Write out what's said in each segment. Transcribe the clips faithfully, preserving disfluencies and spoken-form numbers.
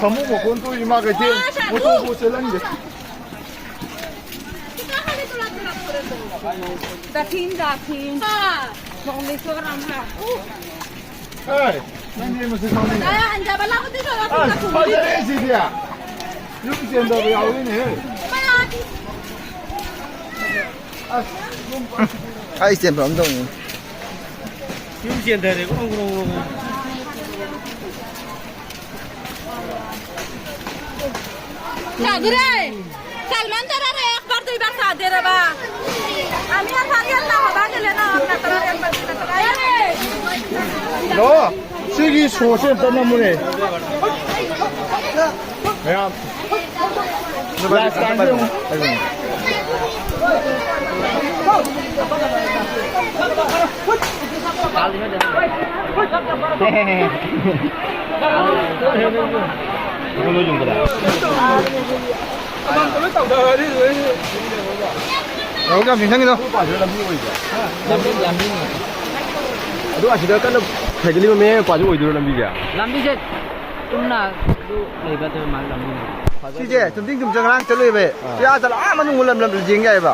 ꯁꯥꯃꯨ ꯃꯀꯣꯟ ꯇꯣ ꯏꯃꯥ ꯀꯩꯊꯦꯜ꯫ ꯄꯣꯠꯊꯣꯛ ꯄꯣꯠ ꯆꯦꯜꯍꯟꯒꯦ꯫ ꯗꯥꯊꯤꯟ, ꯗꯥꯊꯤꯟ꯫ ꯅꯣꯡꯂꯩ ꯁꯣꯔꯥꯝ ꯍꯥ꯫ ꯎ꯫ ꯑꯦ, ꯅꯪꯗꯤ ꯃꯁꯤ ꯈꯪꯗꯦ꯫ ꯑꯦ, ꯑꯟꯖꯕ ꯂꯥꯛꯄꯗꯤ ꯇꯧꯔꯣ, ꯑꯁ, ꯁꯤꯗ ꯐꯖꯔꯦ ꯁꯤꯗꯤ꯫ ꯌꯨꯝ ꯆꯦꯟꯗꯕ ꯌꯥꯎꯔꯤꯅꯦꯍꯦ꯫ ꯑꯁ, ꯌꯨꯝ ꯑꯩ ꯆꯦꯟꯕ ꯑꯃ ꯇꯧꯅꯤ꯫ ꯌꯨꯝ ꯆꯦꯟꯊꯔꯦ, ꯒ꯭ꯔꯣꯡ, ꯒ꯭ꯔꯣꯡ, ꯒ꯭ꯔꯣꯡ꯫ ꯆꯥꯗꯣꯔꯦ꯫ ꯁꯜꯃꯥꯟ ꯇꯔꯥꯔꯦ, ꯑꯦꯛꯕꯥꯔ ꯗꯨꯏꯕꯥꯔ ꯆꯥꯗꯦꯔꯕ? ꯑꯃꯤ ꯑꯐꯥꯗꯤ ꯑꯜꯂꯥ ꯍꯕꯥ ꯂꯦ ꯂꯦꯅꯥ, ꯑꯞꯅꯥ ꯇꯔꯥꯔꯦ, ꯑꯦꯛꯕꯥꯔ ꯗꯨꯏꯕꯥꯔ ꯆꯥꯗꯦꯔꯕ? ꯍꯜꯂꯣ, ꯁꯤꯒꯤ ꯁꯣꯁꯦ ꯑꯝꯇ ꯅꯝꯃꯨꯅꯦ꯫ ꯃꯌꯥꯝ꯫ ꯂꯥꯁ ꯇꯥꯏꯝꯁꯦ ꯑꯃꯨꯛ꯫ ꯌꯥꯝ ꯅꯤꯡꯁꯤꯡꯉꯤꯗꯣ꯫ ꯑꯗꯨ ꯑꯁꯤꯗ ꯀꯟꯅ ꯐꯩꯒꯠꯂꯤꯕ ꯃꯌꯥꯏ ꯃꯄꯥꯁꯤ ꯑꯣꯏꯗꯣꯏꯔꯣ ꯂꯝꯕꯤꯁꯦ? ꯂꯝꯕꯤꯁꯦ ꯆꯨꯝꯅ ꯑꯗꯨ ꯂꯩꯕ ꯑꯗꯨ ꯃꯥꯜꯂꯦ ꯂꯝꯕꯤꯅ꯫ ꯁꯤꯁꯦ ꯆꯨꯝꯗꯤꯡ ꯆꯨꯝꯖ ꯉꯔꯥꯡ ꯆꯠꯂꯨꯏꯕ꯫ ꯑꯥ꯫ ꯁꯤ ꯑꯥ ꯆꯠꯂ ꯑꯥ ꯃꯅꯨꯡ ꯂꯝ ꯂꯝ ꯌꯦꯡ ꯌꯥꯏꯕ꯫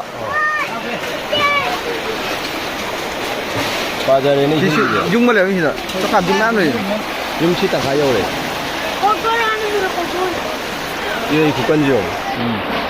ꯐꯖꯔꯦꯅꯦ ꯁꯤꯁꯨ ꯏꯁꯤꯡꯁꯤꯗꯤ꯫ ꯌꯨꯡꯕ ꯂꯩꯕ ꯁꯤꯗ꯫ ꯆꯥꯛꯈꯥꯝ ꯌꯨꯡ ꯃꯌꯥꯝ ꯂꯩ꯫ ꯌꯨꯝ ꯁꯤ ꯇꯪꯈꯥꯏ ꯌꯧꯔꯦ꯫ ꯏꯔꯩ ꯈꯨꯀꯟꯁꯤ ꯌꯦꯡꯉꯨ꯫ ꯎꯝ꯫